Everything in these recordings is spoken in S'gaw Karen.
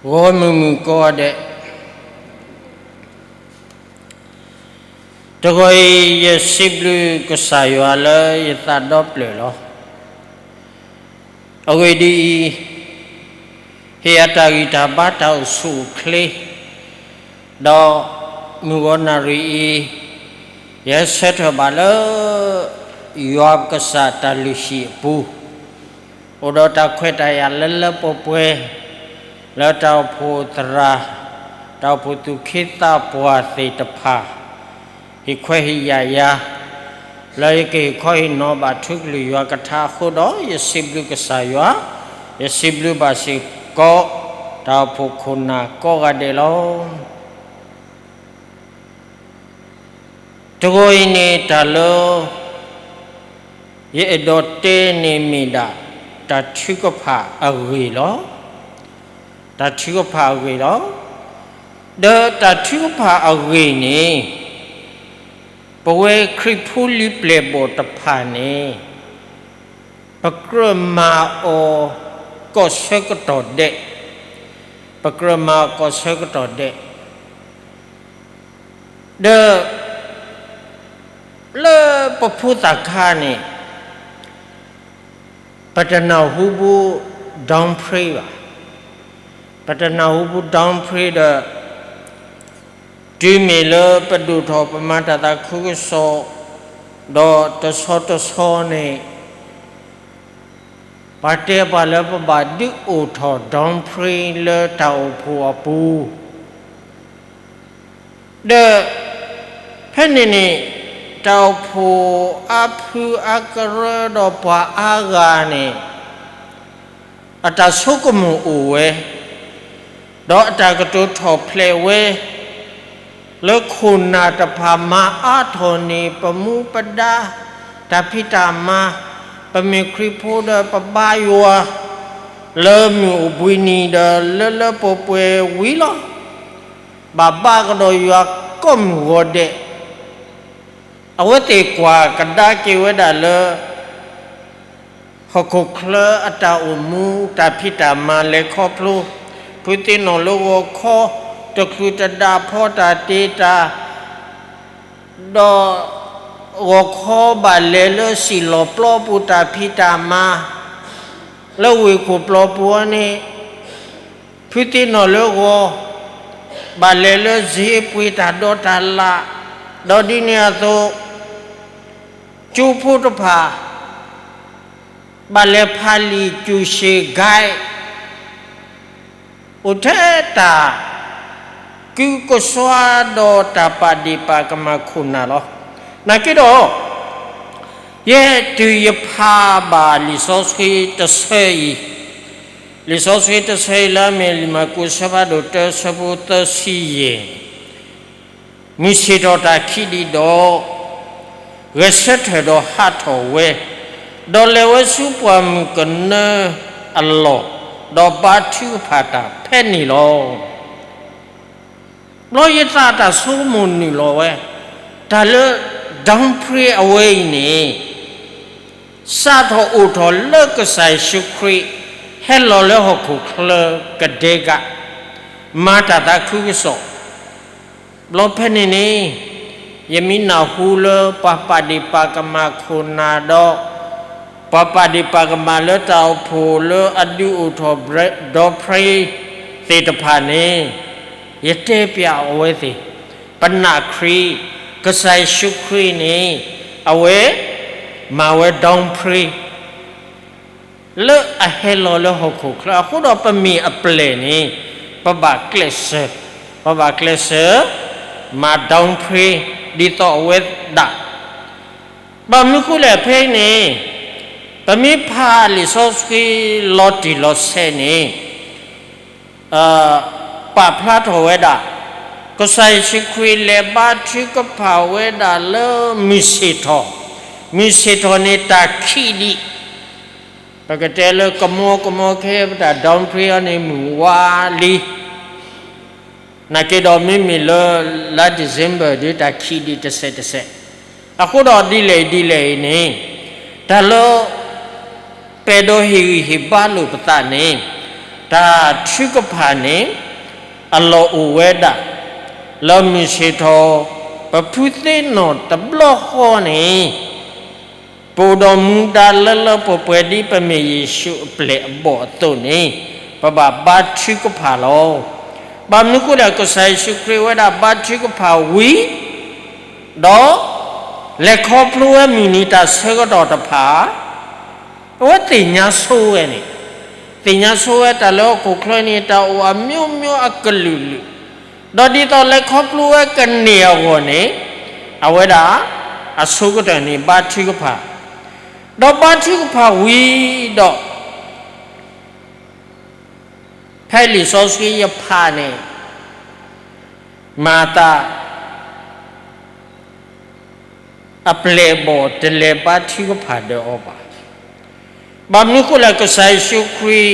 ဂီၢ်မုၢ်မုၢ်ကိးဂၤဒဲး, တဂီၤအံၤ ယစံးဘျုးကစၢ်ယွၤလၢယသးဒီဖျၢၣ်လီၤ. အဂ့ၢ်ဒ်အံၤ, ဟ့ၣ်အတၢ်ဂံၢ်တၢ်ဘါတၢ်အိၣ်ဆူၣ်အိၣ်ချ့, ဒီးမုၢ်ဂီၤနၣ်ရံၣ်အံၤ, ယဟဲဆၢထၢၣ်ဘၣ်လၢ ယွၤပကစၢ်တၢ်လုၢ်ဟံၣ်အပူၤ, အိၣ်ဒီးတၢ်ခွဲးတၢ်ယာ်လၢလၢပှဲၤပှဲၤ, လၢတၢ်အိၣ်ဖှိၣ်သရၣ်, တၢ်အိၣ်ဖှိၣ်သူၣ်က့သးပှၢ်သ့ၣ်တဖၣ်, ဟ့ၣ်ခွဲးဟ့ၣ်ယာ်ယၤ, လၢယကဟ့ၣ်ခီဟ့ၣ်နီၤဘၣ်ထူကလုၢ်ယွၤကထါအဃိဒီး ယစံးဘျုးကစၢ်ယွၤ, ယစံးဘျုးဘၣ်စ့ၢ်ကီး တၢ်အိၣ်ဖှိၣ်ခိၣ်နၢ်ကိးဂၤဒဲးလီၤ. တဂီၤအံၤန့ၣ် တၢ်လၢ ယအဲၣ်ဒိးတဲန့ၣ်မ့ၢ်ဒၣ် တၢ်ထုကဖၣ်အဂ့ၢ်လီၤ. တၢ်ထုကဖၣ်အဂ့ၢ်လီၤ. ဒီးတၢ်ထုကဖၣ်အဂ့ၢ်န့ၣ် ပဝဲခရံာ်ဖိလံၤပျဲၢ်ဘီၣ်တဖၣ်န့ၣ် ပကြၢးမၤအီၤကီၢ်ဆၢကတီၢ်ဒဲး, ပကြၢးမၤအီၤကီၢ်ဆၢကတီၢ်ဒဲး, ဒီး လၢပဖိသၣ်ခါန့ၣ် ပတနၢ်ဟူဘူး downplay ဘၣ်, ပတနၢ်ဟူဘူး downplay ဒီး တုၤမ့ၢ်လၢပဒိၣ်ထီၣ်ပမၤတၢ်သးခုကစီၣ် ဒီးတဆီတဆီန့ၣ် ပှၤတဲပှၤလၢပဘၣ်ဒုးအိၣ်ထီၣ် downplay လၢတၢ်အိၣ်ဖှိၣ်အပူၤ ဒီး ဖဲန့ၣ်န့ၣ် တၢ်အိၣ်ဖှိၣ်အါဖုအါကရၢဒီးပှၤအါဂၤန့ၣ် အတၢ်ဆိကမိၣ်အိၣ်ဝဲ, ဒီးအတၢ်ကတိၤထီၣ်ဖျဲးဝဲ လၢခိၣ်နၢ်တဖၣ်မၤအါထီၣ်န့ၢ်ပမူပဒါ တၢ်ဖံးတၢ်မၤ, ပမ့ၢ်ခရံာ်ဖိဒီးပဘါယွၤ လၢမုၢ်အိၣ်ဘှံးနံၤဒီးလၢလၢပှဲၤပှဲၤဝံၤလီၤ. ဘၣ်ဘါကဒီးယွၤကိးမုၢ်ဂီၤဒဲး, အဝဲသ့ၣ်ကွၢ်ကဒါက့ၤဝဲဒၣ်လၢ ဟီၣ်ခိၣ်ချၢအတၢ်အိၣ်မူ တၢ်ဖံးတၢ်မၤလဲၤခီဖျိ, ဖုသ့ၣ်နီၣ်လၢဂီၤခီ တချုးတဒၣ်ဖီတၢ်တ့တၢ်, ဒီး ဂီၤခီဘၣ်လဲၤလၢစံၣ်လီၢ်ပျီပူၤတၢ်ဖံးတၢ်မၤ, လၢဝ့ၢ်ခိၣ်ပျီပူၤန့ၣ် ဖုသ့ၣ်နီၣ်လၢဂီၤ ဘၣ်လဲၤလၢစ့ပှ့ၤတၢ်ဒိးတၢ်လၣ်, ဒီးဒ်န့ၣ်အသိး ကၠိဖိတဖၣ် ဘၣ်လဲၤဖးလံာ်ကူၣ်ဆ့ၣ် guide အိၣ်ထဲတၢ် ကုကစွါဒီးတၢ်ပာ်ဒ့ၣ်ပာ်ကမၣ်ခိၣ်နၢ်လီၤ. နာ်က့ဒီး ယဲတုၤယဖးဘၣ်လံာ်စီဆှံတဆၢအံၤ, လံာ်စီဆှံတဆၢအံၤလၢအမ့ၢ်လံာ်မၢ်ကူးအဆၢဖးဒိၣ်တၢ အဆၢဖိသၢဆံယဲၢ် မုၢ်ဆ့ၣ်ထီၣ်တၢ်ခံးဒံးဒီး ဂဲၤဆၢထၢၣ်ဒီးဟးထီၣ်ဝဲ, ဒီးလဲၤဝဲဆူပှၢ်မုၢ်ကနၢအလီၢ်, ဒီးဘါထုကဖၣ်တၢ်ဖဲန့ၣ်လီၤ. ဘျီယသးတၢ်ဆိကမိၣ်နုာ်လီၤဝဲ, တၢ်လၢ downplay အဝဲအံၤန့ၣ် စးထီၣ်အိၣ်ထီၣ်လၢကစၢ်ယ့ၣ်ၡူးခရံာ် ဟဲလီၤလၢဟီၣ်ခိၣ်ချၢကဒဲကး, မၤတၢ်သးခုကစီၣ် ဘျီဖဲန့ၣ်န့ၣ် ယမ့ၢ်နၢ်ဟူလၢပှၤပာ်ဒ့ၣ်ပာ်ကမၣ်ခိၣ်နၢ်ဒီး ပှၤပာ်ဒ့ၣ်ပာ်ကမၣ်လၢတၢ်အိၣ်ဖှိၣ်လၢအဒုးအိၣ်ထီၣ် downplay သ့ၣ်တဖၣ်န့ၣ် ယတဲပျးအဝဲသ့ၣ်, ပနာ်ခရံာ်, ကစၢ်ယ့ၣ်ၡူးခရံာ်န့ၣ် အဝဲ မၤဝဲ downplay လၢအဟဲလီၤလၢဟီၣ်ခိၣ်ချၢအဃိဒီး ပမ့ၢ်အပျဲၢ်န့ၣ် ပဘၣ်ကျဲးစၢး, ပဘၣ်ကျဲးစၢး မၤ downplay ဒ်သိးအဝဲဒၣ်. ဘၣ်မနုၤဃိလဲၣ်ဖဲအံၤန့ၣ် ပမ့ၢ်ဖးလံာ်စီဆှံလီၤတံၢ်လီၤဆဲးန့ၣ် ပာ်ဖျါထီၣ်ဝဲဒၣ် ကစၢ်ယ့ၣ်ၡူးခရံာ်လဲၤဘါထုကဖၣ်ဝဲဒၣ်လၢမုၢ်ဆ့ၣ်ထီၣ်, မုၢ်ဆ့ၣ်ထီၣ်န့ၣ်တၢ်ခံးဒံး, ပကတဲလၢကမီကမီခဲ ပတၢ် downplay အီၤန့ၣ် မုၢ်ဝါလံ နာ်က့ဒီးမ့မ့ၢ်လၢ လါ December ဒ်တၢ်ခံးဒံးတစဲးတစဲး, အဃိဒီးဒ်လဲၣ်ဒ်လဲၣ်အံၤန့ၣ် တၢ်လၢ ပအဲၣ်ဒိးဟ့ၣ်ဂံၢ်ဟ့ၣ်ဘါလိာ်ပသးန့ၣ် တၢ်ထုကဖၣ်န့ၣ် အလီၢ်အိၣ်ဝဲဒၣ် လၢမုၢ်ဆ့ၣ်ထီၣ် ပဖုသ့ၣ်နီၣ်တဘျီဃီန့ၣ် ပအိၣ်ဒီးမူဒါလၢလၢပှဲၤပှဲၤဒ်ပမ့ၢ်ယ့ၣ်ၡူးအပျဲၢ်အဘီၣ်အသိးန့ၣ် ပဘၣ်ဘါထုကဖၣ်လီၤ. ဘၣ်မနုၤဃိလဲၣ် ကစၢ်ယ့ၣ်ၡူးခရံာ်ဝဲဒၣ်ဘါထုကဖၣ်ဝံၤ ဒီး လဲၤခီဖျိဝဲမုၢ်နံၤတၢ်ဆၢကတီၢ်တဖၣ် အဝဲသ့ၣ်ညါဆိဝဲန့ၣ်, သ့ၣ်ညါဆိဝဲတၢ်လၢဟီၣ်ခိၣ်ချၢန့ၣ် တၢ်အိၣ်အမျိုးမျိုးအကလုာ်လုာ်, ဒီးဒ်သိးလဲၤခီဖျိဝဲကန့ၢ်အဂီၢ်န့ၣ်, အဝဲဒၣ် အဆိကတၢၢ်န့ၣ်ဘါထုကဖၣ်, ဒီးဘါထုကဖၣ်ဝံၤဒီး ဖဲလံာ်စီဆှံယဖးန့ၣ် မၤသး အပျဲၢ်အဘီၣ်တလဲၤဘါထုကဖၣ်ဒီးအီၤဘၣ်. ဘၣ်မနုၤဃိလဲၣ် ကစၢ်ယ့ၣ်ၡူးခရံာ်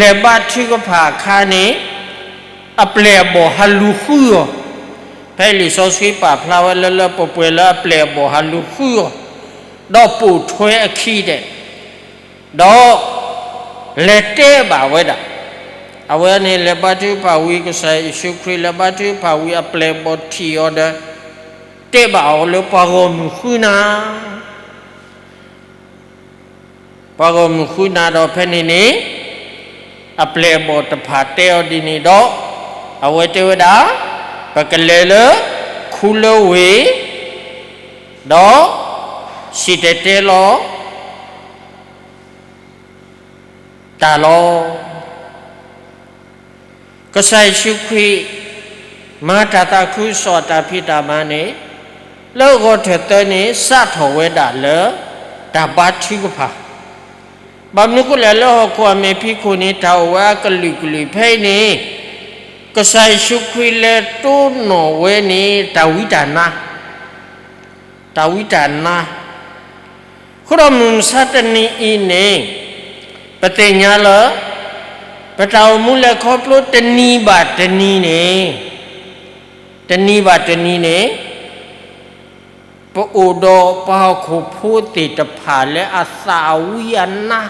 လဲၤဘါထုကဖၣ်အခါန့ၣ် အပျဲၢ်အဘီၣ်ဟးလူၤဃုအီၤ, ဖဲလံာ်စီဆှံပာ်ဖျါဝဲလၢလၢပှဲၤပှဲၤလၢအပျဲၢ်အဘီၣ်ဟးလူၤဃုအီၤ, ဒီးပိာ်ထွဲအခံဒဲး ဒီး လဲၤတဲဘၣ်ဝဲဒၣ်, အဝဲန့ၣ်လဲၤဘါထုကဖၣ်ဝံၤ ကစၢ်ယ့ၣ်ၡူးခရံာ်လဲၤဘါထုကဖၣ်ဝံၤ အပျဲၢ်အဘီၣ်ထံၣ်အီၤဒီး တဲဘၣ်အီၤလၢပှၤဂီၢ်မုၢ်ဃုနၤ ပှၤဂီၢ်မုၢ်ဃုနၤဒီးဖဲန့ၣ်န့ၣ် အပျဲၢ်အဘီၣ်တဖၣ်တဲအီၤဒ်န့ၣ်ဒီး အဝဲတဲဝဲဒၣ် ပကလဲၤလၢခူလၢဝ့ၢ် ဒီး စံၣ်တဲၤတဲလီၤ တၢ်လီၤ. ကစၢ်ယ့ၣ်ၡူးခရံာ် မၤတၢ်သးခုကစီၣ်အတၢ်ဖံးတၢ်မၤန့ၣ် လၢဂီၤထၢၣ်သၢန့ၣ် စးထီၣ်ဝဲဒၣ်လၢ တၢ်ဘါထုကဖၣ်, ဘၣ်မနုၤဃိလဲၣ် လၢဟီၣ်ခိၣ်အမဲာ်ဖံးခိၣ်န့ၣ် တၢ်အိၣ်ဝဲအကလုာ်ကလုာ်ဖဲအံၤန့ၣ် ကစၢ်ယ့ၣ်ၡူးခရံာ်လဲၤတိၢ်နီၣ်ဝဲန့ၣ် တၢ်ဝံတၢ်နါ တၢ်ဝံတၢ်နါ, အဃိဒီးမုၢ်မဆါတနံၤအံၤန့ၣ် ပသ့ၣ်ညါလၢ ပတၢ်အိၣ်မူလဲၤခီဖျိတနံၤဘၣ်တနံၤန့ၣ်, တနံၤဘၣ်တနံၤန့ၣ် ပအိၣ်ဒီးပှၤဟီၣ်ခိၣ်ဖိသ့ၣ်တဖၣ်လၢအသးအဝံအနါ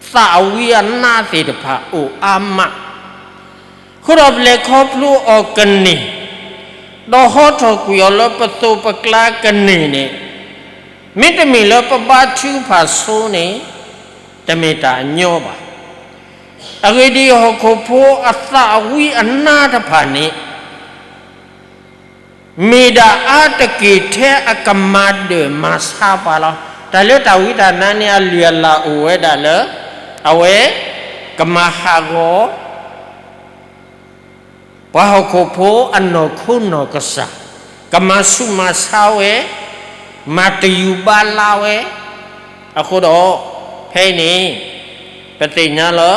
သးအဝံအနါသ့ၣ်တဖၣ်အိၣ်အါမး, အဃိဒီးပလဲၤခီဖျိအီၤကန့ၢ်, ဒီးဟီထီၣ်ကွံာ်အီၤလၢပသိးပကျါကန့ၢ်န့ၣ်, မ့တမ့ၢ်လၢပဘါထုကဖၣ်ဆိန့ၣ်, တမ့ၢ်တၢ်အညီဘၣ်. အဂ့ၢ်ဒ်အံၤ, ဟီၣ်ခိၣ်ဖိအသးအဝံအနါတဖၣ်န့ၣ် မ့ၢ်ဒၣ်အါတက့ၢ်ထဲအကမၤဒၢၣ်မၤဆါပှၤလီၤ. တၢ်လၢတၢ်ဝံတၢ်နါန့ၣ် အလုၢ်အလၢ်အိၣ်ဝဲဒၣ်လၢ အဝဲ ကမၤဟးဂီၤ ပှၤဟီၣ်ခိၣ်ဖိအနီၢ်ခိနီၢ်ကစၢ်, ကမၤဆူးမၤဆါဝဲ, မၤတယူၤဘါလါဝဲ, အဃိဒီး ဖဲအံၤန့ၣ် ပသ့ၣ်ညါလၢ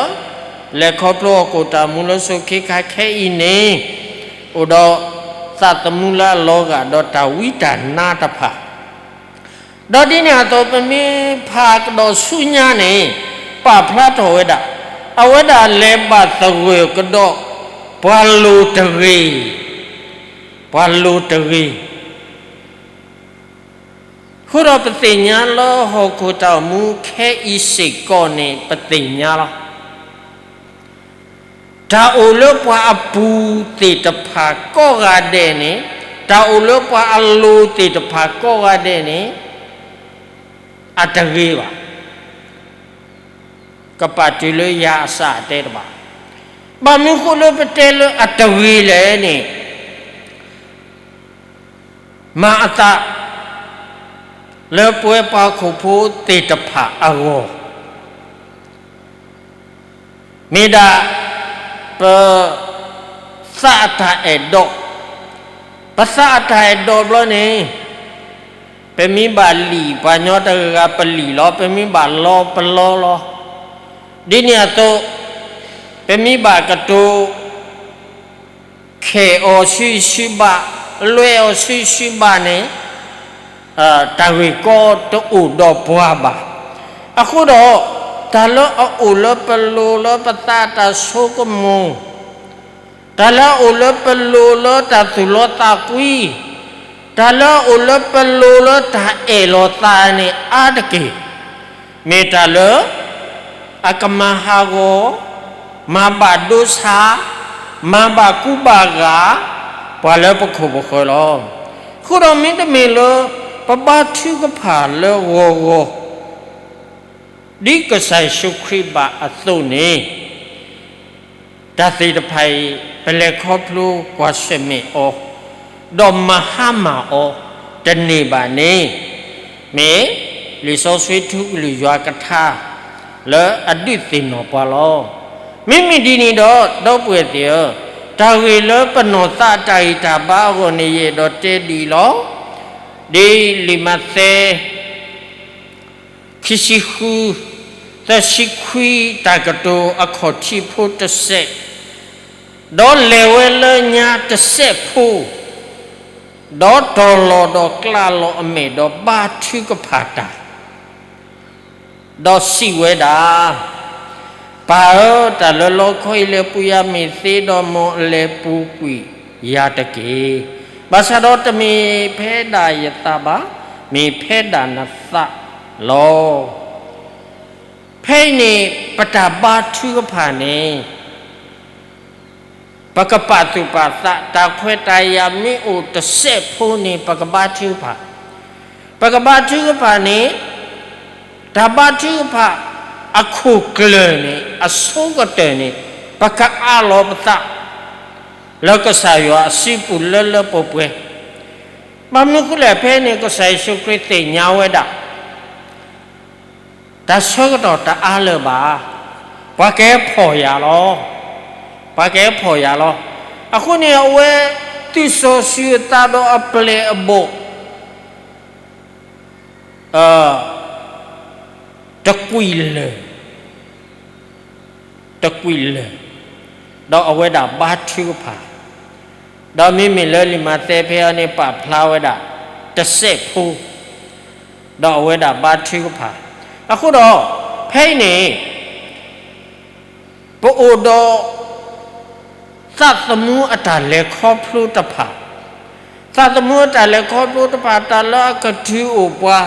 လဲၤခီဖျိဟီၣ်ခိၣ်တၢ်မူလၢစိၤခဲခါခဲအံၤန့ၣ် အိၣ်ဒီးသးသမူလၢအလီၤဂာ်ဒီးတၢ်ဝံတၢ်နါတဖၣ် ဒီးဒ်န့ၣ်အသိး ပမ့ၢ်ဖးကဒီးဆူညါန့ၣ် ပာ်ဖျါထီၣ်ဝဲဒၣ် အဝဲဒၣ်လဲၤဘၣ်သဂၢၢ်ကဒီး ပှၤလိၤတဂ့ၤ, ပှၤလိၤတဂ့ၤ. အဃိဒီးပသ့ၣ်ညါလၢဟီၣ်ခိၣ်တၢ်အိၣ်မူခဲအံၤစ့ၢ်ကီးန့ၣ် ပသ့ၣ်ညါလီၤ. တၢ်အိၣ်လၢပှၤအပူၤသ့ၣ်တဖၣ်ကိးဂၤဒဲးန့ၣ်, တၢ်အိၣ်လၢပှၤအလိၤသ့ၣ်တဖၣ်ကိးဂၤဒဲးန့ၣ် အတဂ့ၤဘၣ်. ကပာ်တုၤလၢယၤအစၢ်အတဲတဘၣ်. ဘၣ်မနုၤဃိလၢပတဲလၢအတဂ့ၤလဲၣ်န့ၣ် မၤအသး လၢပဝဲပှၤဟီၣ်ခိၣ်ဖိသ့ၣ်တဖၣ်အဂီၢ် မ့ၢ်ဒၣ် ပ သးအတၢ်အဲၣ်ဒိး, ပသးအတၢ်အဲၣ်ဒိးဘျီန့ၣ် ပမ့ၢ်ဘၣ်လံၣ် ပှၤညီတဂၤဂၤပလံၣ်လီၤ, ပမ့ၢ်ဘၣ်လီပလီလီၤ. ဒ်န့ၣ်အသိး ပမ့ၢ်ဘၣ်ကတိၤ ခဲအီၤဆူဆူဘၣ်, လွဲအီၤဆူဆူဘၣ်န့ၣ် တၢ်ဂ့ၢ်ကီတအိၣ်ဒီးပှၤဘၣ်. အဃိဒီး တၢ်လၢအအိၣ်လၢပလိၤလၢပသးတၢ်ဆိကမိၣ်, တၢ်လၢအအိၣ်လၢပလိၤလၢတၢ်သူၣ်လီသးကွံ, တၢ်လၢအအိၣ်လၢပလိၤလၢတၢ်အဲၣ်လီၤသးန့ၣ်အါတက့ၢ် မ့ၢ်တၢ်လၢ အကမၤဟးဂီၤ, မၤဘၣ်ဒိဆါ, မၤဘၣ်ကူဘၣ်ဂာ် ပှၤလၢပခိၣ်ပဃၢၤလီၤ. အဃိဒီးမ့တမ့ၢ်လၢ ပဘါထုကဖၣ်လၢဂီၤဂီၤ ဒ်ကစၢ်ယ့ၣ်ၡူးခရံာ်ဘၣ်အသိးန့ၣ်, တၢ်သ့ၣ်တဖၣ်အံၤ ပလဲၤခီဖျိကွၢ်ဆၢၣ်မဲာ်အီၤ, ဒီးမၤဟါမၢ်အီၤတန့ၢ်ဘၣ်န့ၣ်, မ့ၢ်လံာ်စီဆှံထူကလုၢ်ယွၤကထါ လၢအဒုးသ့ၣ်နီၣ်ပှၤလီၤ. မ့မ့ၢ်ဒ်န့ၣ်ဒီး ဒီပုၢ်ဝဲၢ်သ့ၣ်ဧၢ, တၢ်ဂ့ၢ်လၢပနီၢ်သးအတၢ်ဂံၢ်တၢ်ဘါအဂီၢ်န့ၣ် ယအဲၣ်ဒိးတဲဒ်အံၤလီၤ. ဒ်လံာ်မးသဲ ခံဆံဃု, သၢဆံခွံ, တၢ်ကတိၤအခီၣ်ထံးဖိတစဲး, ဒီးလဲၤဝဲလၢညါတစဲးဖိ, ဒီးတီၢ်လီၤဒီးကျးလီၤအမဲာ်ဒီးဘါထုကဖၣ်တၢ်, ဒီးစံးဝဲဒၣ်, ပၢ်ဧၢ, တၢ်လၢလီခီအံၤလဲၤပူၤယၤမ့ၢ်သ့, ဒီးမ်အလဲၤပူၤကွံာ်ယၤတက့ၢ်. ဘၣ်ဆၣ်ဒီးတမ့ၢ်ဖဲဒၣ်ယသးဘၣ်, မ့ၢ်ဖဲဒၣ်နသးလီၤ. ဖဲအံၤန့ၣ် ပတၢ်ဘါထုကဖၣ်န့ၣ် ပကပာ်သူၣ်ပာ်သး, တၢ်ခွဲးတၢ်ယာ်မ့ၢ်အိၣ်တစဲးဖိန့ၣ် ပကဘါထုကဖၣ်, ပကဘါထုကဖၣ်န့ၣ်, တၢ်ဘါထုကဖၣ်အခိၣ်ကျၢၢ်န့ၣ် အဆိကတၢၢ်န့ၣ် ပကအးလီၤပသး လၢကစၢ်ယွၤအစုပူၤလၢလၢပှဲၤပှဲၤ. ဘၣ်မနုၤအဃိလဲၣ်, ဖဲန့ၣ် ကစၢ်ယ့ၣ်ၡူးခရံာ်သ့ၣ်ညါဝဲဒၣ် တၢ်ဆၢကတီၢ်တအါလၢၤဘၣ်. ပှၤကဟဲဖီၣ်ယၤလီၤ. ပှၤကဟဲဖီၣ်ယၤလီၤ. အဃိန့ၣ် အဝဲသုးစီၤစုၤအသးဒီးအပျဲၢ်အဘီၣ် တကွံာ်လၢာ်, တကွံာ်လၢာ်, ဒီးအဝဲဒၣ်ဘါထုကဖၣ်, ဒီးမ့မ့ၢ်လၢလံာ်မးသဲဖဲအံၤန့ၣ် ပာ်ဖျါဝဲဒၣ် တစဲးဖိ, ဒီးအဝဲဒၣ်ဘါထုကဖၣ်. အဃိဒီး ဖဲအံၤန့ၣ် ပအိၣ်ဒီး သးသမူအတၢ်လဲၤခီဖျိတဖၣ်, သးသမူအတၢ်လဲၤခီဖျိတဖၣ် တၢ်လၢအကတုၤအိၣ်ပှၤ,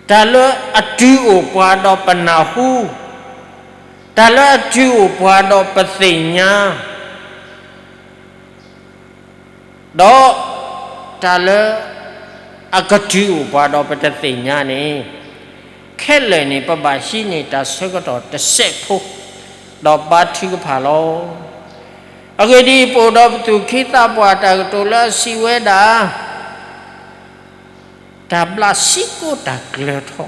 တၢ်လၢအတုၤအိၣ်ပှၤဒီးပနၢ်ဟူ, တၢ်လၢအတုၤအိၣ်ပှၤဒီးပသ့ၣ်ညါ ဒီးတၢ်လၢအကတုၤအိၣ်ပှၤဒီးပတသ့ၣ်ညါန့ၣ်, ခဲလၢာ်န့ၣ် ပဘၣ်ဟံးန့ၢ်တၢ်ဆၢကတီၢ်တစဲးဖိ, ဒီးဘါထုကဖၣ်လီၤ. အဂ့ၢ်ဒ်အံၤ, ပအိၣ်ဒီးပသူၣ်က့သးပှၢ်တၢ်ကတိၤလၢအစံးဝဲဒၣ်, တၢ်ဘျးစံကိတၢ်ကျၢၤထီ,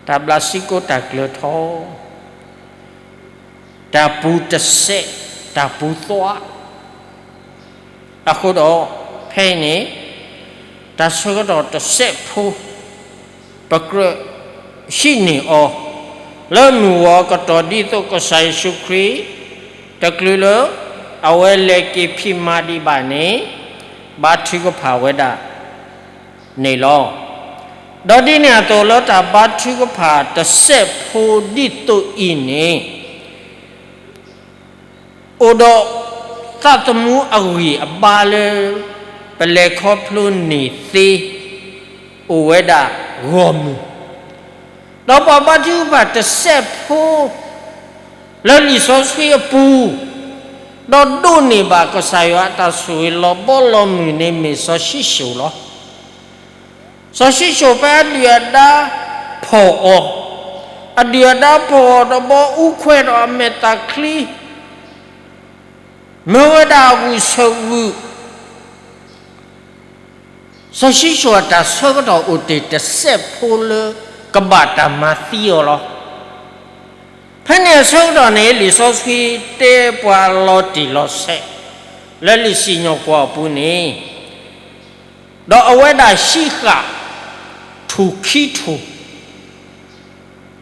တၢ်ဘျးစံကိတၢ်ကျၢၤထီ, တၢ်ပူၤတစဲး, တၢ်ပူၤသွါ, အဃိဒီး ဖဲအံၤန့ၣ် တၢ်ဆၢကတီၢ်တစဲးဖိ ပကြၢးဟံးန့ၢ်အီၤ လၢမုၢ်ဂီၤကတီၢ်ဒ်သိးကစၢ်ယ့ၣ်ၡူးခရံာ် တချုးလၢအဝဲလဲၤက့ၤဖံးမၤဒံးဘၣ်န့ၣ် ဘါထုကဖၣ်ဝဲဒၣ်န့ၣ်လီၤ. ဒီးဒ်န့ၣ်အသိးလၢတၢ်ဘါထုကဖၣ်တစဲးဖိဒ်သိးအံၤန့ၣ် အိၣ်ဒီးသးသမူအဂံၢ်အဘါလၢ ပလဲၤခီဖျိန့ၢ်သ့ အိၣ်ဝဲဒၣ်ဂီၢ်မုၢ်, ဒီးပှၤဘါထုကဖၣ်တစဲးဖိ လၢလံာ်စီဆှံအပူၤ ဒီးဒိးန့ၢ်ဘၣ်ကစၢ်ယွၤအတၢ်ဆိၣ်ဂ့ၤလီၤဘီလီၤမုၢ်န့ၣ် မ့ၢ်စီၤၡံၣ်စိၣ်လီၤ. စီၤၡံၣ်စိၣ်ဖဲအဒုၣ်အဒါဖီၣ်အီၤ, အဒုၣ်အဒါဖီၣ်အီၤဒီးဘီအူခွဲးဒီးအမဲာ်သၣ်ချံ မၢဝဲဒၣ်အဂုာ်ဆၢဂုာ် စီၤၡံၣ်စိၣ်အတၢ်ဆၢကတီၢ်အိၣ်တ့ၢ်တစဲးဖိလၢ ကဘၣ်တၢ်မၤသံအီၤလီၤ. ဖဲန့ၣ်အဆၢကတီၢ်န့ၣ် လံာ်စီဆှံတဲပှၤလီၤတံၢ်လီၤဆဲး လၢလံာ်စံၣ်ညီၣ်ကွီၢ်အပူၤန့ၣ်, ဒီးအဝဲဒၣ်ဟံးဃာ် ထူၣ်ခံထူၣ်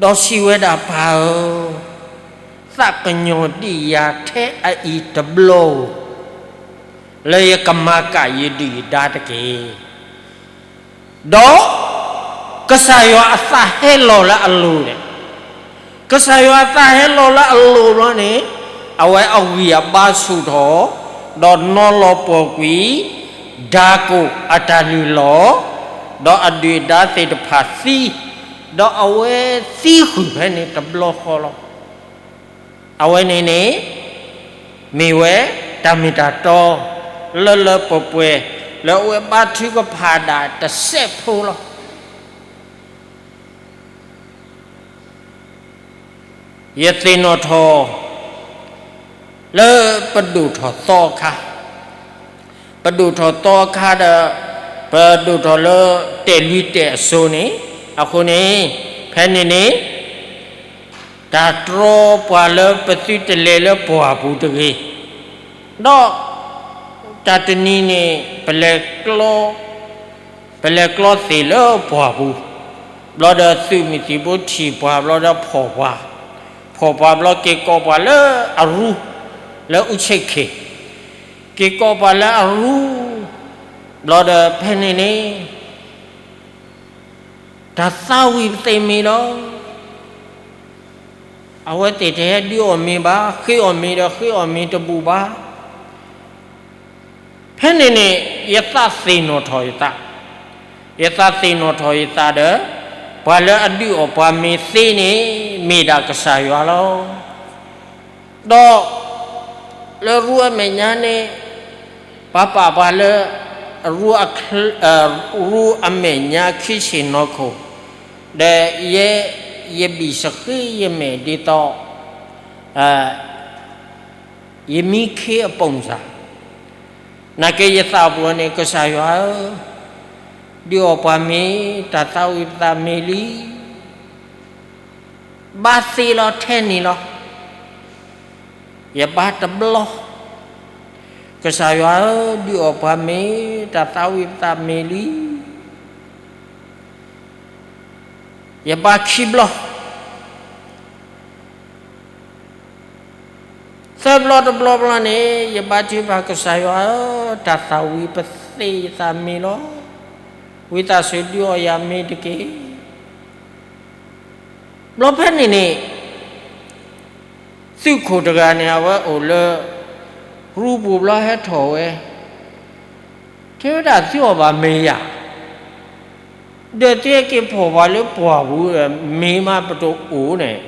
ဒီးစံးဝဲဒၣ်, ပၢ်ဧၢ, သးကညီၤဒံးယၤထဲအအံၤတဘျီဧိၤ, လၢယကမၤကၣ်ယဒုၣ်ယဒါတက့ၢ်. ဒီးကစၢ်ယွၤအသးဟဲလီၤလၢအလိၤန့ၣ်, ကစၢ်ယွၤအသးဟဲလီၤလၢအလိၤဘျီန့ၣ်, အဝဲအဂံၢ်အဘါဆူၣ်ထီၣ်, ဒီးနီၤလီၤပှီၢ်ကွံာ် ဒါကိၣ်အတၢ်လုၢ်လီၢ်, ဒီးအဒုၣ်အဒါသ့ၣ်တဖၣ်သံ, ဒီးအဝဲသံဃုာ်ဖဲန့ၣ်တဘျီဃီလီၤ. အဝဲန့ၣ်န့ၣ် မ့ၢ်ဝဲတၢ်မ့ၢ်တၢ်တီ လၢလၢပှဲၤပှဲၤ လၢအဝဲဘါထုကဖၣ်ဒၣ်တစဲးဖိလီၤ. ယသ့ၣ်နီၣ်ထီၣ် လၢပဒိၣ်ထီၣ်သီအခါ, ပဒိၣ်ထီၣ်သီအခါဒီး ပဒိၣ်ထီၣ်လၢတဲာ်လွံၢ်တဲာ်အစိၤန့ၣ်, အဃိန့ၣ် ဖဲန့ၣ်န့ၣ် တၢ်တြီပှၤလၢပသုတလဲၤလၢပှၢ်ပူၤတဂ့ၤ, ဒီး တၢ်တနံၤန့ၣ် ပလဲၤကျီ ပလဲၤကျီသ့ၣ်လၢပှၢ်ပူၤ, ဘျီဒီးသုးမုၢ်သံၣ်ဘိထံၣ်ပှၤဘျီဒီးဖီၣ်ပှၤ, ဖီၣ်ပှၤဘျီက့ၤကိးပှၤလၢအရူ, လၢအူဆ့ၣ်ခ့ၣ်, က့ၤကိးပှၤလၢအရူ, ဘျီဒီးဖဲန့ၣ်န့ၣ် တၢ်သးဝံၣ်ပသ့ၣ်မ့ၢ်လီၤ. အဝဲသ့ၣ်တဟဲဒုးအီၣ်မ့ၤဘၣ်, ဃ့အီၣ်မ့ၤဒီးဃ့အီၣ်မ့ၤတဘူၣ်ဘၣ်. ဖဲန့ၣ်န့ၣ် ယသးသ့ၣ်နီၣ်ထီၣ်ယသး, ယသးသ့ၣ်နီၣ်ထီၣ်ယသးဒီး ပှၤလၢအဒုးအီၣ်ပှၤမ့ၤသ့န့ၣ် မ့ၢ်ဒၣ်ကစၢ်ယွၤလီၤ. ဒီး လၢရူအမဲာ်ညါန့ၣ် ပှၤပာ်ပှၤလၢ ရူအမဲာ်ညါခံဆ့ၣ်နီၤခိၣ်, ဒီးယဲ ယဘံၣ်စဃ့ယမဲာ်ဒ်သိး ယမံခ့အပိၢ်စၢ်, နာ်က့ယသးပူၤန့ၣ် ကစၢ်ယွၤဧၢ, ဒုးအီၣ်ပှၤမ့ၤ တၢ်သးဝံၣ်ပသးမ့ၢ်လံ, ဘါသ့လီၤထဲန့ၣ်လီၤ. ယဘါတဘျီ, ကစၢ်ယွၤဧၢ, ဒုးအီၣ်ပှၤမ့ၤ တၢ်သးဝံၣ်ပသးမ့ၢ်လံ. ယဘါခံဘျီ, သၢဘျီတဘျီဘျီန့ၣ် ယဘါထုကဖၣ်ကစၢ်ယွၤဧၢ, တၢ်သးဝံၣ်ပသ့ယသးမ့ၢ်လီၤ. ဝံသးစူၤဒုးအီၣ်ယၤမ့ၤတက့ၢ်. ဘျီဖဲန့ၣ်န့ၣ် သုးခိၣ်တဂၤန့ၣ် အဝဲအိၣ်လၢ ရူပူၤဘျီဟဲထီၣ်ဝဲ, တဲဝဲဒၣ်သုအီၣ်ဘၣ်မ့ၤယၤ, ဒီးသုဟဲက့ၤဖီၣ်ပှၤလၢပှၢ်ပူၤ မ့ၤမးပတအိၣ်န့ၣ်,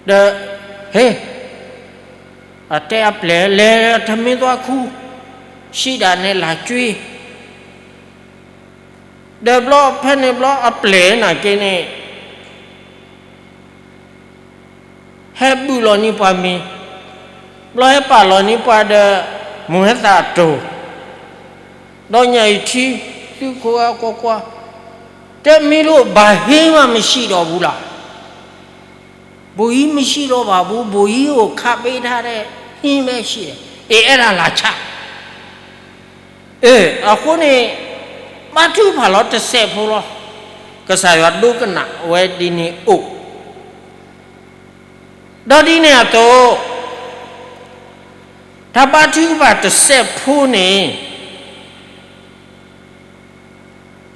ဒီး ဟ့ၣ် အတဲအပျဲၢ်လဲၤထမ့ၢ်သွါခူ, ဆံးဒၣ်နဲလၢ်ကွံ, ဒီးဘျီဖဲန့ၣ်ဘျီအပျဲၢ်နာ်က့န့ၣ် ဟဲဘုၣ်လီၤန့ၢ်ပှၤမ့ၤ, ဘျီဟဲပာ်လီၤန့ၢ်ပှၤဒီး မိၢ်ဟဲသၣ်တိၢ်, ဒီးညၣ်အံၤထံ, သုးခိၣ်အကွၢ်ကွၢ်, တဲမ့ၢ်လိၣ်ဘၣ်ဟ့ၣ်မးမ့ၢ်ဆံးဒီးဘူးလီၤ. ဘိၣ်အံၤမ့ၢ်ဆံးဒီးဘၣ်ဘူး, ဘိၣ်အံၤအိၣ်ခးဘ့ထါဒီး ဟ့ၣ်မ့ၢ်ဆံး, အ့ၣ် အဲၣ်ဒၣ်လၢ်ဆါ အဃိန့ၣ် ဘါထုကဖၣ်လီၤတစဲးဖိလီၤ. ကစၢ်ယွၤဒိကနၣ်ဝဲဒ်န့ၣ်အိၣ်, ဒီးဒ်န့ၣ်အသိး တၢ်ဘါထုကဖၣ်တစဲးဖိန့ၣ်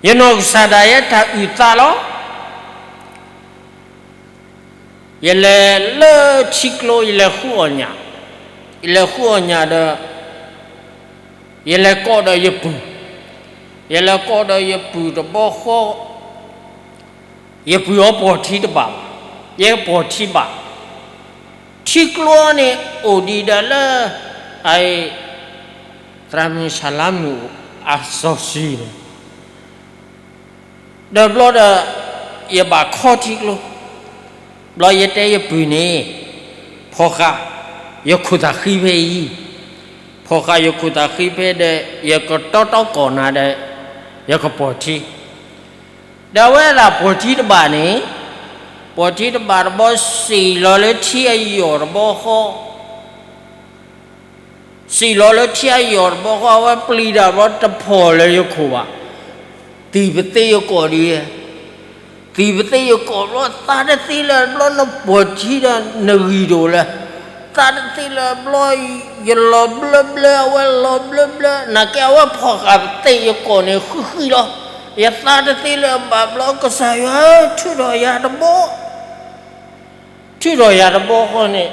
ယနီၢ်ကစၢ်ဒၣ်ယဲတၢ်အုၣ်သးလီၤ. ယလဲၤလၢထံကျိ ယလဲၤဃုအီၣ်ညၣ်, ယလဲၤဃုအီၣ်ညၣ်ဒီး ယလဲၤကိးဒီးယပုၢ်, ယလဲၤကိးဒီးယပုၢ်တဘျီဃီ, ယပုၢ်အီၤပိာ်ထံတဘၣ်ဘၣ်, ယဲပိာ်ထံဘၣ်, ထံကျိန့ၣ်အိၣ်ဒံးဒီးလၢ အ သရၣ်မုၣ်ဆၣ်လါမုၣ်အစီဆှံန့ၣ် ဒီးဘျီဒီး ယဘၣ်ခီထံကျိ, ဘျီယတဲယပုၢ်န့ၣ်, ဖီၣ်ဃာ် ယခိၣ်သၣ်ဃံဖဲအံၤ, ဖီၣ်ဃာ်ယခိၣ်သၣ်ဃံဖဲဒီး ယကတီတီကီၢ်နၤဒီး ယကပိာ်ထံ, ဒီးအဝဲဒၣ်ပိာ်ထံတဘၣ်န့ၣ်, ပိာ်ထံတဘၣ်တဘျီစံၣ်လီၤလၢထံအယီၢ်တဘျီဃီ စံၣ်လီၤလၢထံအယီၢ်တဘျီဃီ အဝဲပျံၤတၢ်ဘျီတဖီၣ်လၢယခိၣ်ဘၣ်. သံၣ်ပသ့ယကိာ်ဒ်, သံၣ်ပသ့ယကိာ်ဘျီ သးတသ့လၢၤဘျီ နပိာ်ထံဒီးနဂံၢ်တအိၣ်လၢၤ, သးတသ့လၢၤဘျီ ယလီၤဘျၢဘျၢ အဝဲလီၤဘျၢဘျၢ နာ်က့အဝဲဖီၣ်ဃာ်သ့ၣ်ယကိာ်န့ၣ် ဃံဃံလီၤ. ယသးတသ့လၢၤဘၣ်ဘျီ ကစၢ်ယွၤ ထုးထီၣ်ယၤတဘီ ထုးထီၣ်ယၤတဘီဃီန့ၣ်,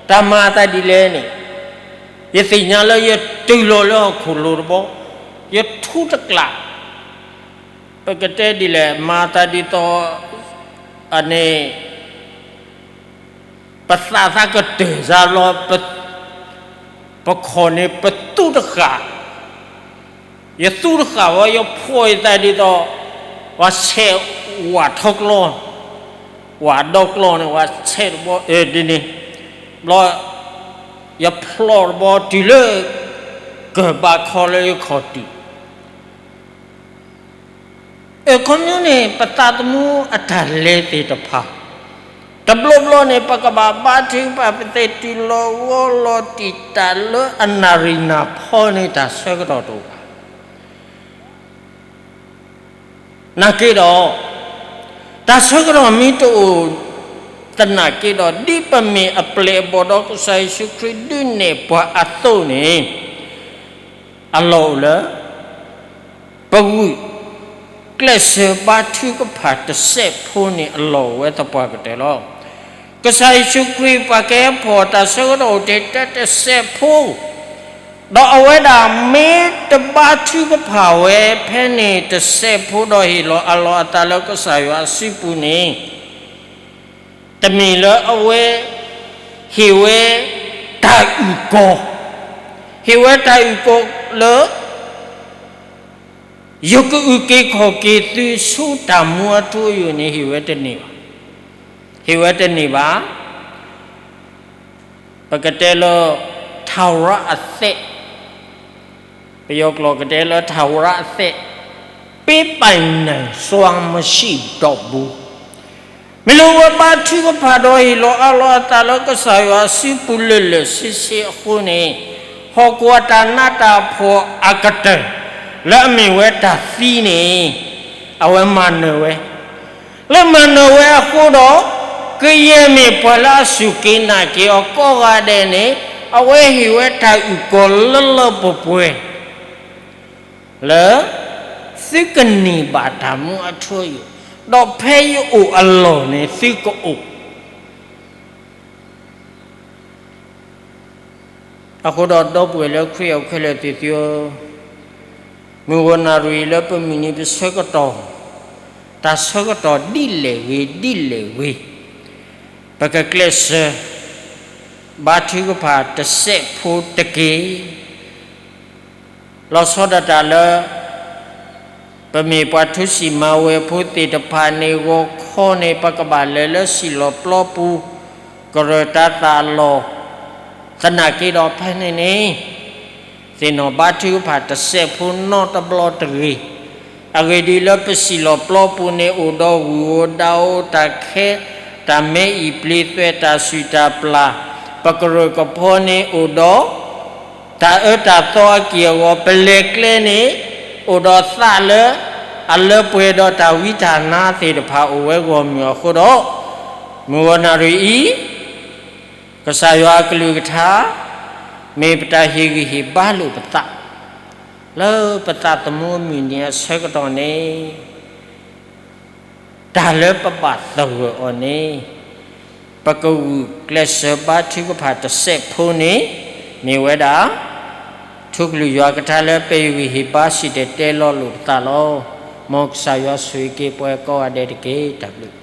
တၢ်မၤအသးဒ်လဲၣ်န့ၣ်, ယသ့ၣ်ညါလၢယတုၤလီၤလၢဟီၣ်ခိၣ်လိၤတဘီ, ယထူတကျး, ပကတဲဒ်လဲၣ် မၤအသးဒ်သိး အန့ၣ် ပသးသးကတၢၢ်စါလီၤ, ပခိၣ်န့ၣ် ပသူတဃာ်, ယသူတဃာ်ဝဲ ယဖှီၣ်ယသးဒ်သိး ပှၤဆဲးဝၣ်ထီကျီ, ဝၣ်ဒီကျီန့ၣ် ပှၤဆဲးတဘီဒ်န့ၣ်, ဘျီ ယဖျီၣ်တဘီတုၤလၢ ကၢၢ်ဘါခီလၢယခီၣ်တုာ် အခီပညီန့ၣ် ပသးသမူအတၢ်လဲၤသ့ၣ်တဖၣ်, တဘျီဘျီန့ၣ် ပကဘၣ်ဘါထုကဖၣ် ပသ့ၣ်တုၤလီၤဂီၤလီၤတံၢ်တၢ်လၢအနၣ်ရံၣ်နၢ်ဖီန့ၣ် တၢ်ဆၢကတီၢ်တအိၣ်ဘၣ်. နာ်က့ဒီး တၢ်ဆၢကတီၢ်မ့ၢ်တအိၣ်သနာ်က့ဒီး ဒ်ပမ့ၢ်အပျဲၢ်အဘီၣ်ဒီးကစၢ်ယ့ၣ်ၡူးခရံာ်ဒုးနဲၣ်ပှၤအသိးန့ၣ် အလီၢ်အိၣ်လၢ ပဂုာ်ကျဲးစၢးဘါထုကဖၣ်တစဲးဖိန့ၣ်အလီၢ်အိၣ်ဝဲသပှၢ်ကတၢၢ်လီၤ. ကစၢ်ယ့ၣ်ၡူးခရံာ်ပှၤကဲဖီၣ်တၢ်ဆၢကတီၢ်အိၣ်ထဲတစဲးဖိ, ဒီးအဝဲဒၣ်မ့ၢ်တဘါထုကဖၣ်ဝဲဖဲန့ၣ်တစဲးဖိဒီးဟ့ၣ်လီၤအးလီၤအသးလၢကစၢ်ယွၤအစုပူၤန့ၣ် တမ့ၢ်လၢအဝဲ ဟ့ၣ်ဝဲ တၢ်အုၣ်ကီၤ, ဟ့ၣ်ဝဲတၢ်အုၣ်ကီၤလၢ ယကအုၣ်က့ၤခီၣ်က့ၤသုဆူတၢ်မူအထူအယိာ်န့ၣ် ဟ့ၣ်ဝဲတန့ၢ်ဘၣ်. ဟ့ၣ်ဝဲတန့ၢ်ဘၣ်. ပကတဲလၢ ထၣ်ဝရအသက်, ပယီၤကျိာ်ကတဲလၢ ထၣ်ဝရအသက်, ပေးပိုင်နိုင်စွမ်းမရှိတော့ဘူး. မ့ၢ်လၢအဝဲဘါထုကဖၣ်ဒီးဟ့ၣ်လီၤအးလီၤအသးလၢကစၢ်ယွၤအစုပူၤ လၢာ်လၢာ်ဆ့ဆ့အဃိန့ၣ်, ဟီၣ်ခိၣ်အတၢ်နးတၢ်ဖှီၣ်အကတၢၢ် လၢအမ့ၢ်ဝဲတၢ်သံန့ၣ် အဝဲမၤနၢၤဝဲ, လၢမၤနၢၤဝဲအဃိဒီး, ကယဲၢ်မ့ၢ်ပှၤလၢအစူၢ်က့ၤနာ်က့ၤအီၤကိးဂၤဒဲးန့ၣ်, အဝဲဟ့ၣ်ဝဲတၢ်အုၣ်ကီၤလၢလၢပှဲၤပှဲၤ လၢ သုကန့ၢ်ဘၣ်တၢ်မူအထူအယိာ်, ဒီးဖဲယအိၣ်အလီၢ်န့ၣ်သုကအိၣ်. အဃိဒီးဒီပုၢ်ဝဲၢ်လၢခရံာ်အအိၣ်ခဲလၢာ်သ့ၣ်သုဧၢ, မုၢ်ဂီၤနၣ်ရံၣ်လၢပမုၢ်နံၤပဆၢကတီၢ်, တၢ်ဆၢကတီၢ်ဒ်လဲၣ်ဂ့ၤဒ်လဲၣ်ဂ့ၤ, ပကကျဲးစၢး ဘါထုကဖၣ်တစဲးဖိတက့ၢ်. လီၤဆီဒၣ်တၢ်လၢ ပမ့ၢ်ပှၤထူစံၣ်မၤဝဲၤဖိသ့ၣ်တဖၣ်န့ၣ် ဂီၤခီန့ၣ် ပကဘၣ်လဲၤလၢစံၣ်လီၤပျီပူၤ ကရၢၢ်တၤသၣ်အလီၢ်, သနာ်က့ဒီးဖဲန့ၣ်န့ၣ် သ့ၣ်နီၣ်ဘါထုကဖၣ်တစဲးဖိနီတဘျီတဂ့ၤ. အဂ့ၢ်ဒ်အံၤ, လၢပစံၣ်လီၤပျီပူၤန့ၣ် အိၣ်ဒီးဂုၢ်ဧိၤဒၣ်ဧိၤ, တၢ်ခဲ, တၢ်မဲအံၤပျ့သွဲ, တၢ်စုၣ်တၢ်ပျၢ်, ပကရၢၢ်ကဖီန့ၣ်အိၣ်ဒီး တၢ်အၢတၢ်သီအက့ၢ်အဂီၤ, ပလဲၤကျဲန့ၣ် အိၣ်ဒီးသးလၢအလၢပှဲၤဒီးတၢ်ဝံတၢ်နါသ့ၣ်တဖၣ်အိၣ်ဝဲဂီၢ်မုၢ်အဃိဒီး, မုၢ်ဂီၤနၣ်ရံၣ်အံၤ ကစၢ်ယွၤအကလုၢ်ကထါ မ့ၢ်ပတၢ်ဟ့ၣ်ဂံၢ်ဟ့ၣ်ဘါလိာ်ပသး လၢပသးသမူအမုၢ်နံၤအဆၢကတီၢ်န့ၣ် တၢ်လၢပဘၣ်သဂၢၢ်အီၤန့ၣ် ပကဂုာ်ကျဲးစၢးဘါထုကဖၣ်တစဲးဖိန့ၣ် မ့ၢ်ဝဲဒၣ် ထူကလုၢ်ယွၤကထါလၢပဟ့ၣ်ဂံၢ်ဟ့ၣ်ဘါစံၣ်တဲၤတဲလီၤလိာ်ပသးလီၤ. မ်ကစၢ်ယွၤဆိၣ်ဂ့ၤက့ၤပှၤကိးဂၤဒဲးတက့ၢ်. တၢ်ဘျုး